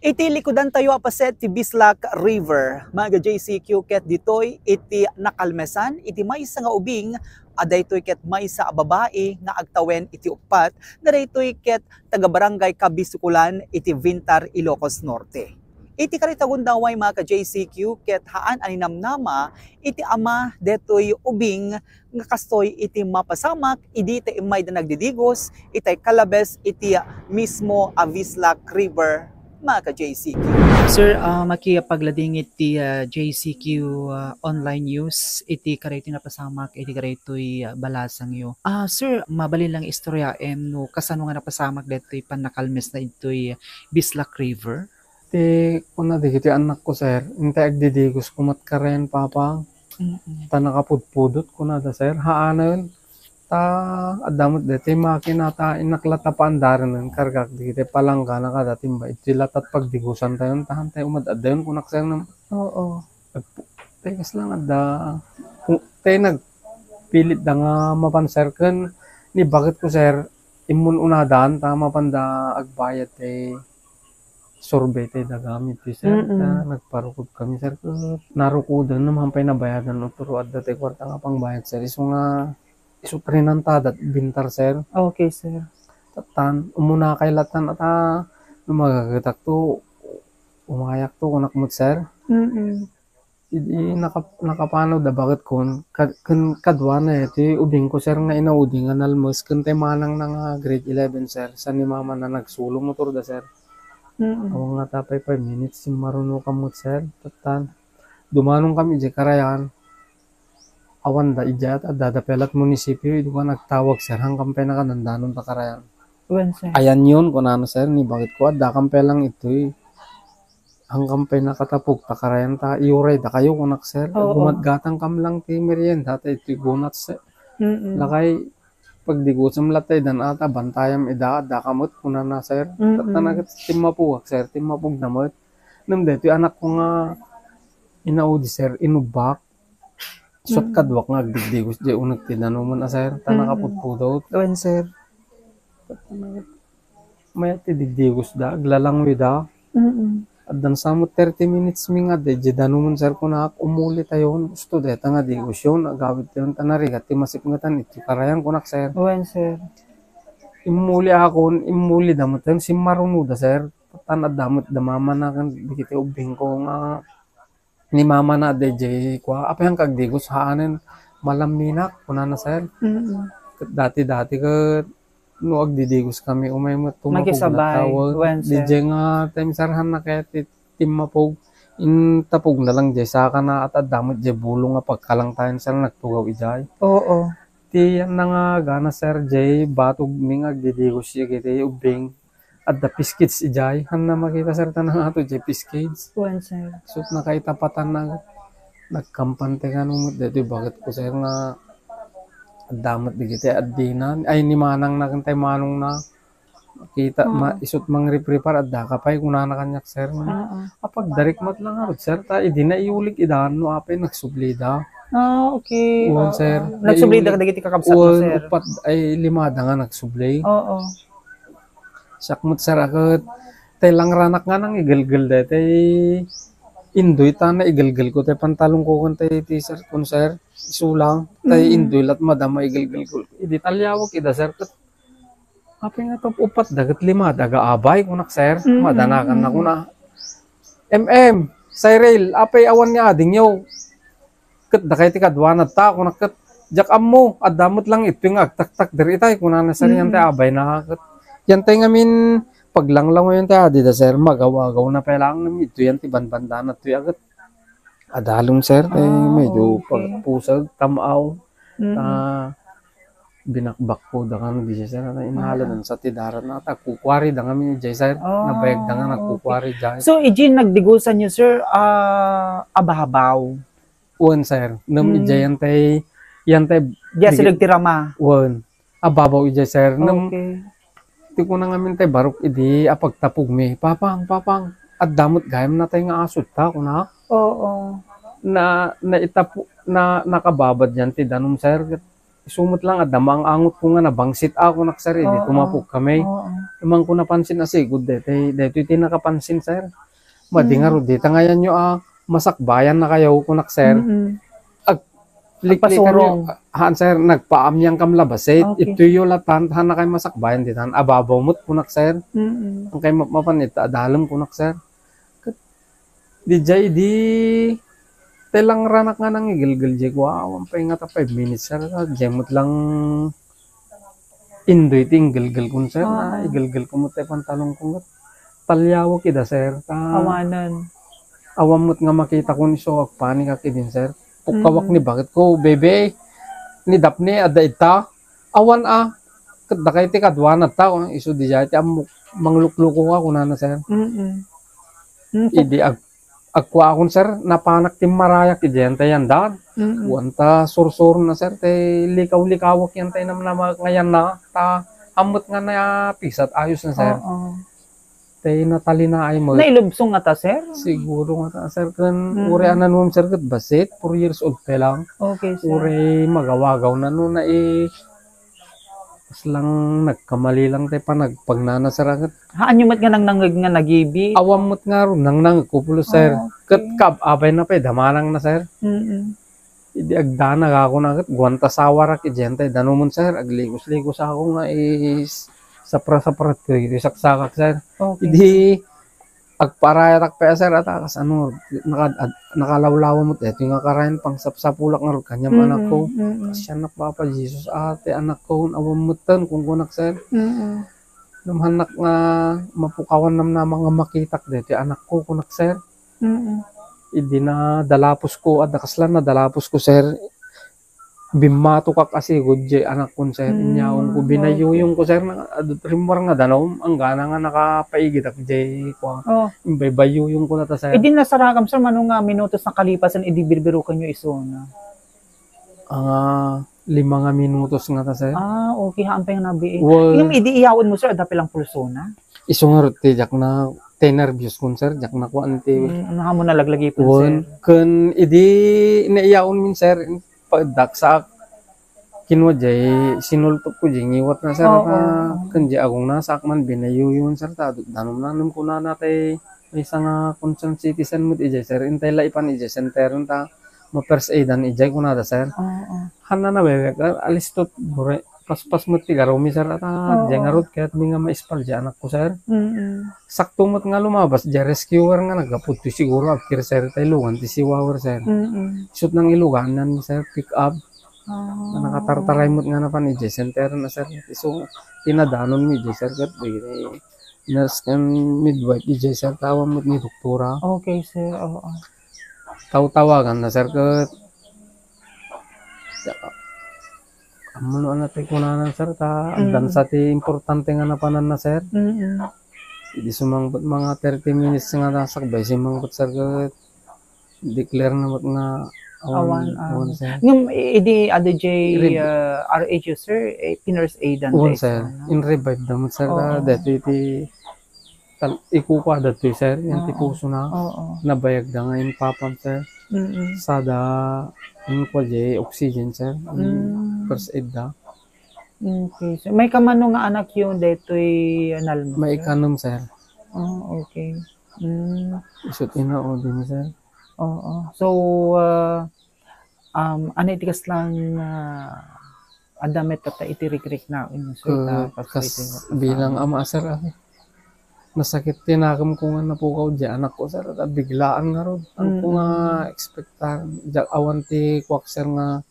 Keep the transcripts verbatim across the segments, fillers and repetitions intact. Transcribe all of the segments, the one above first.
Iti likudantayo a paset ti Bislak River, mga J C Q, ket ditoy iti nakalmesan iti maysa nga ubing, a daytoy ket maysa a babai nga agtawen iti uppat, nga daytoy ket taga-barangay Kabisukulan iti Vintar, Ilocos Norte. Iti karita gundaway, mga ka-J C Q, ket haan a ninamnama iti ama detoy ubing nga kastoy iti mapasamak idi ta immayda nagdidigos itay kalabes iti mismo a Bislak River, mga ka-J C Q. Sir, ah, makipaglading iti, ah, J C Q, ah, online news iti karaytoy napasamak iti karaytoy, ah, balasangyo. Ah, sir, mabalin lang istoryaem no kasano nga napasamak detoy pannakalmes na itoy Bislak River? Ti kuna dagiti annakko, sir, intay agdidigos koma karayan, Papa. Mm. Ta nakapudpudot, kunada, sir. Haanen, ta adda met daytoy makina ta innak latta paandarenen, kargak dagiti palanggana kada timba. Iti latta pagdigosantayon, ta hantay umad-addayon, kunak, sir, nem. Oo. Agpu-, tay kasla nga adda, ku-, tay nagpilitda nga mapan, sir, ken ni baketko, sir, immun-unadan ta mapanda agbayad tay survey tay daga mi ti, sir. Mm-mm. Ta nagparukod kami, sir, ket narukodan no man pay nabayadan no turo adda tay kuarta nga pangbayad, sir. Isu nga, isu rinantada Vintar, sir. Okay, sir. Tattan, umunakay lattan, ata, no magagatakto, umayakto, kunak met, sir. Mm-mm. Idi naka-, nakapanawda baketko, kad-, ken kaduana iti ubingko, sir, nga inaudi nga nalmes ken tay manangna nga grade eleven, sir. Sa ni mamana nagsulo motorda, sir. Mm. Awan nga ta pay five minutes, simmarunokan met, sir. Tattan, dumanon kami idiay karayan. Awanda idiay, adda da pay lat munisipyo, idi ko nagtawag, sir, hangkan pay nakadandanon ta karayan. Wen, sir. Ayanyon, kunana, sir, ni baketko, adda kan pay lang itoy. Hangkan pay nakatapog ta karayan ta, iyuray dakayo, kunak, sir. Oo. Gumatgatang kam lang ti merienda ta itoy gunat, sir. Mm-mm. Lakay, pagdigosem latta idan ata, bantayam ida, adda ka met, kunana, sir. Mm-mm. Tattan ket timmapugak, sir, timmapugda met. Ngem daytoy anakko nga inaudi, sir, inubbak. Sut, mm, kaduak nga agdigdigos diay uneg ti danumen a, sir, ta, mm-mm, nakapudpudot. Wen, sir. Mayat ti digdigosda, aglalangwida. Mm-mm. Addan sa met thirty minutes mi nga adda idiay danumen, sir, kunak, umulitayon, usto dayta nga digosyon, agawidtayon, ta narigat ti masipngetan iti karayan, kunak, sir. Wen, sir. Immuli akon, immulida met, simmarunoda, sir. Tan adda met da mamana ken dagiti ubbingko nga ni mamana daydiay kua, "Apay, haanka agdigos?" "Haanen, malamminak," kunana, sir. Mm-mm. Ket dati-dati ket no agdidigos kami, umay met tumapog. Makisabay, latta, wen, sir. Daydiay nga time, sir, haanna kayat ti timmapog. Intapogna lang diay sakana, at adda met diay bulong nga pagkalangtayan, sir, nagtugaw idiay. Oo. Ti yan nga gana, sir, diay batog mi nga agdidigos iti ubbing. Adda piskage idiay. Haanna makita, sir, ta nangato diay piskage. Wen, sir. Sut, nakaitapatanna, nagkampante kano met daytoy baketko, sir, nga adda met dagiti addina. Ay, ni manangna ken tay manongna. Kita, oo, ma-, isut mangripripar, adda ka pay, kunana kaniak, sir. Oo. Apagdarikmat lang ngarud, sir, ta idi naiulik ida, no apay nagsublida. Ah, okay. Wen, oo, sir. Nagsublida kadagiti kakabsatmo, wen, sir? Uppat, ay, limada nga nagsubli. Oo. Siak met, sir, a ket tay langranak nga nangigelgel daytay indoy ta naigelgelko tay pantalonko ken tay t-shirt kon, sir. Isu lang. Tay, mm, indoy lat madama igelgelko. Idi taliawek ida, sir, ket apay nga tap-, uppat da ket limada nga abay, kunak, sir. Mm-mm. Madanakan na kuna. "M M, Cyril, apay awan nga adingyo?" Ket dakay ti kaduana ta, kunak ket, "Diak ammo, adda met lang ittoy nga agtaktakder itay," kunana, sir, yan tay, mm, abayna. Ket yan tay ngamin paglanglangoyen tay adida, sir, magaw-agawna pay lang, ngem ittoy yan ti banbandana toy a ket adalon, sir, tay, ah, medyo, okay, pagpusag, tam-aw. Mm. Ta, binakbakko da kano diay, sir, ta inhaladan sa ti daratna, ta kukuari da ngamin diay, sir. Ah, nabayag da nga nagkukuari diay. So, idiay nagdigosanyo, sir, ah, ababaw? Wen, sir. Ngem, mm, idiay yan tay, yan tay diay asideg ti rama? Wen. Ababaw idiay, sir. Ngem, okay, ti kuna ngamin tay barok idi a pagtapogmi, "Papang, papang, adda met gayam natay nga asutta," kuna. Oo. Na, naitapo-, na, nakababad yan ti danum, sir. Ket isu met lang adda maang-angotko nga nabangsit a, kunak, sir, idi, oo, tumapogkami. Oo. Di man ko napansin a sigud daytoy, daytoy ti nakapansin, sir. Madi Mm. ngarud, dita ngayanyo a masakbayan na kayo, kunak, sir. Mm-mm. Ag-, Agpasurong. Haan, sir, nagpaamyang kam labasit. Okay. Itoyo latan, haan na kay masakbayan ditan. Ababaw met, kunak, sir. Mm-mm. Ang kay ma-, mapan ita, adalem, kunak, sir. Ket, di jay, di, te lang ranak nga nangigelgel jay, kua, awan pay nga ta five minutes, sir. Jay met lang Indoy ti inggelgel kon, sir, na Ah. iggelgel ko met ti pantalon ko, ket taliawek ida, sir. Ta Awanen. awan met nga makita kon isu, agpanik ak idin, sir. Pukkawak Mm. ni baket ko, "Bebe, ni Daphne, adda ita?" "Awan, a. Ket dakay ti kaduana ta." Isu di jay ti ammok, mangluklukok a, kunana, sir. Mm-mm. Mm, Idi ag-, agkuakon, sir, napanak ti marayak iti dayta yan daan. Mm-mm. Kuan ta sursuro na, sir, tay likaw-likawak yan tay namnama ngayan na, ta ammet nga napisat, ayos na, sir. Oo. Tay natalinaay mo. Nailubsong nga ta, sir? Siguro nga ta, sir, ken Mm-mm. uray a nanuem, sir, ket bassit, four years old pa lang. Okay, sir. Uray magawagaw na no, nai-, Kas lang nagkamali lang tay panagpagnana, sir, a ket Haanyo met nga nangnangeg nga nagibi? Awan met ngarud, nangnangeg ko pulos, sir. Ah, okay. Ket kaab-abay na pay, damanang na, sir. Mm-mm. Idi agdanag ako na ket, guanta sawarak, idiay tay danumen, sir. Agligos-ligos ako nga is-, sapra-saprat ko, iti saksakak, sir. Okay. Idi agparayatak pay a, sir, ata kas ano, naka-, ad-, nakalawlawa met daytoy nga karayan, pangsapsapulak ngarud kaniam, mm-mm, anakko. Mm-mm. Kasyanak, Papa Jesus, a, ti anakko, awan metten, kunkunak, sir. Mm-mm. Namhannak nga mapukawan namnama nga makitak daytoy anakko, kunak, sir. Mm-mm. Idi nadalaposko, adda kasla nadalaposko, sir. Bimmatokak a sigud jay anakkon, sir. Mm, inyaon ko, okay. Binayuyong ko, sir, na, ad-, rimmuar nga danum, anggana nga nakapaigitak jay, kua, oh, imbaybayuyong ko na ta, sir. Idi nasarakam, sir, mano nga minutos nakalipasan idi birbirokenyo isuna? Anga, lima nga minutos nga ta, sir. Ah, okay, haan pay nga nabiin. Well, ngem idi iyaonmo, sir, adda pay lang pulsona? Isu ngarud ti diak na, ti nerbios kon, sir, diak na kuan ti. Mm, ano, haan mo nalaglagipon, sir? Wen, ken idi naiyaonmin, sir, pagdaksaak, kinua jay, sinultotko jay ngiwatna, sir, oo, ta, oo, ken jay agongna, saak man binayuyon, sir, ta, danum-danum kunana tay maysa nga concerned citizen met idiay, sir, intay la ipan idiay center, ta, ma-first aidan idiay kunada, sir. Oo. Haan na naweweek, alistot, bure-, paspas met ti garumi, sir, ata, oo, diay ngarud, kayatmi nga maispal diay anakko, sir. Mm-mm. Sakto met nga lumabas diay rescuer nga naggapu ditoy, siguro agkir, sir, tay lugan ti siwawer, sir. Mm-mm. Isut' nangiluganan, sir, pick up. Ah. Nakatartaray met nga napan idiay center na, sir. Isu, ti nadanonmi idiay, sir, ket di, nurse ken midwife idiay, sir, ta awan met ni doktora. Okay, sir. Oo. Tawtawagan na, sir, ket ammon no ania ti kunana, sir, ta, mm, addansa ti importante nga napananna, sir. Mm-mm. Idi sumangpet mga thirty minutes nga nasakbay, sumangpet, sir, ket declare na met nga awan, awan, ah, awan, sir. Ngem idi adu jay, rib-, ah, R H U, sir, eh, pinurse aidan, wen, sir, no? In-revive da met, sir, oo, ta daytoy ti tal-, ikukuada toy, sir, yan ti, oo, pusona. Oo. Nabayagda nga impapam, sir. Mm-mm. Sada, ano pa jay, oxygen, sir. Ang, mm, first aid da. Okay, sir. Maikam-ano nga anakyo daytoy, ah, nalmo, sir? Maikanem, sir. Oh, okay. Mm. Isut' ina, o, din, sir. Oo. So, ah, um, ania iti kasla nga, ah, adda met tatta iti rikriknaan, sir, ta, ket kas-, kas-, bilang ama, sir, ah, nasakit ti nakemko nga napukaw diay anakko, sir, ta biglaan ngarud. Haan ko nga, mm-mm, expectar, diak awan ti kuak, sir, nga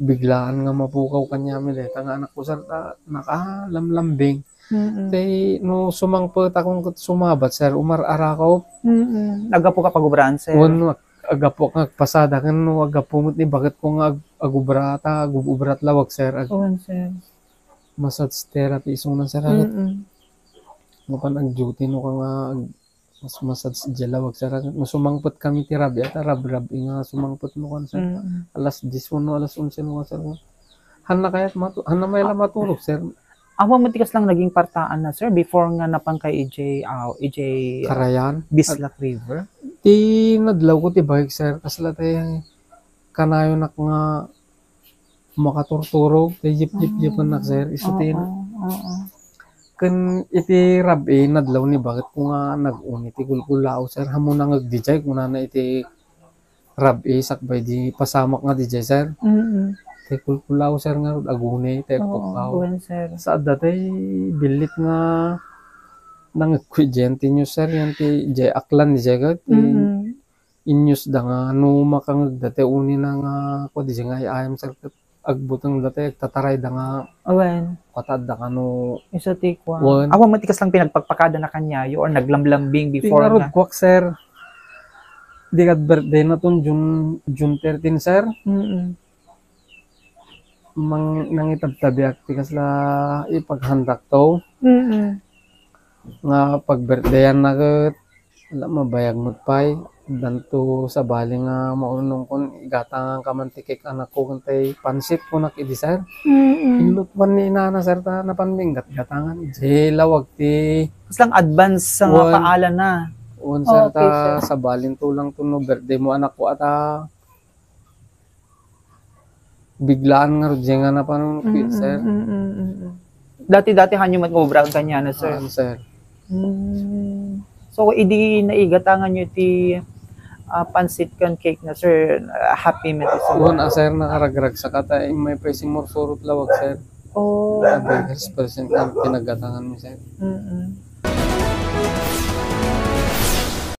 biglaan nga mapukaw kaniami dayta nga anakko, sir, ta nakalamlambing. Mm-mm. Tay, no sumangpetakon ket sumabat, sir, umar-arakop. Mm-mm. Naggapu ka pagubraan, sir? Wen, ag-, aggapu nga agpasada, ken no aggapu met ni baketko nga ag-, agubra ta, agub-ubrat lawag, sir. Ag-, wen, sir. Massage therapy isuna, sir, agat. Mm-mm. Mapan ag-duty no ka nga ag-, mas massage diay lawag, sir. No sumangpet kami ti rabi, ata rabrab nga sumangpet no kan, sir. Mm-mm. Alas diyes wenno alas onse no kan, sir. Haan na kayat matu-, haan na may la maturog, sir. Awan met ti kasla nga naging partaan na, sir, before nga napan kay idiay, ah, idiay, ah, Karayan? Bislak River? Ti nadlaw ko ti bike, sir, kasla tay kanayonak nga makaturturog, tay yip-yip-yipennak, sir. Isu ti, oo, oo. Ken iti rab-i, nadlaw ni baketko nga nag-uni ti kulkulao, sir. Ammom nangngeg diay, kunana iti rab-i sakbay di pasamak nga diay, sir. Mm-mm. Ti kulkulao, sir, ngarud aguni, ti Oo, epokkaw. Wen, sir. Sa adda ti billit nga nangngegko diay ti news, sir, yan ti diay Aklan, diay ket ti Mm-mm. Inyos da nga no makangegda ti uni na nga, kua, diay nga ay-ayam, sir, ket agbuteng da ti agtataray da nga Awen. Kua ta adda kano Isu ti kua. Wen. Awan met ti kaslang pinagpakpakada na kaniayo or naglamlambing Ti before ngarud nga. Kuak, sir. Di kat birthday na ton June, June thirteen, sir. Mm-mm. Mang-, nangitabtabiak ti kasla ipaghandakto. Mm-mm. Nga pag-birthdayan na ket, ala, mabayag met pay. Danto sabali nga maunongkon, igatangan ka man ti cake anakko ken tay pansit, kunak idi, sir. Mm-mm. Inlutwan ni inana, sir, ta napan minggatgatangan. Di lawag ti Kaslang advance sa nga Wen. Paala na. Wen, sir, Okay, ta sir. Sabalin to lang to no birthday mo, anakko, ata biglaan nga rudye nga napanon, Mm, sir. Mm, mm, mm. Dati-dati hanyo met nga obraen kaniana, sir? Ah, sir. Mm. So, idi naigatangan nyo ti, ah, pansit ken cake na, sir, ah, happy met, sir? Wen, ah, sir, nakaragragsak ta immay pay simursurot lawag, sir. Oh. Abi, expression kan pinaggatangan mi, sir. Mm-mm.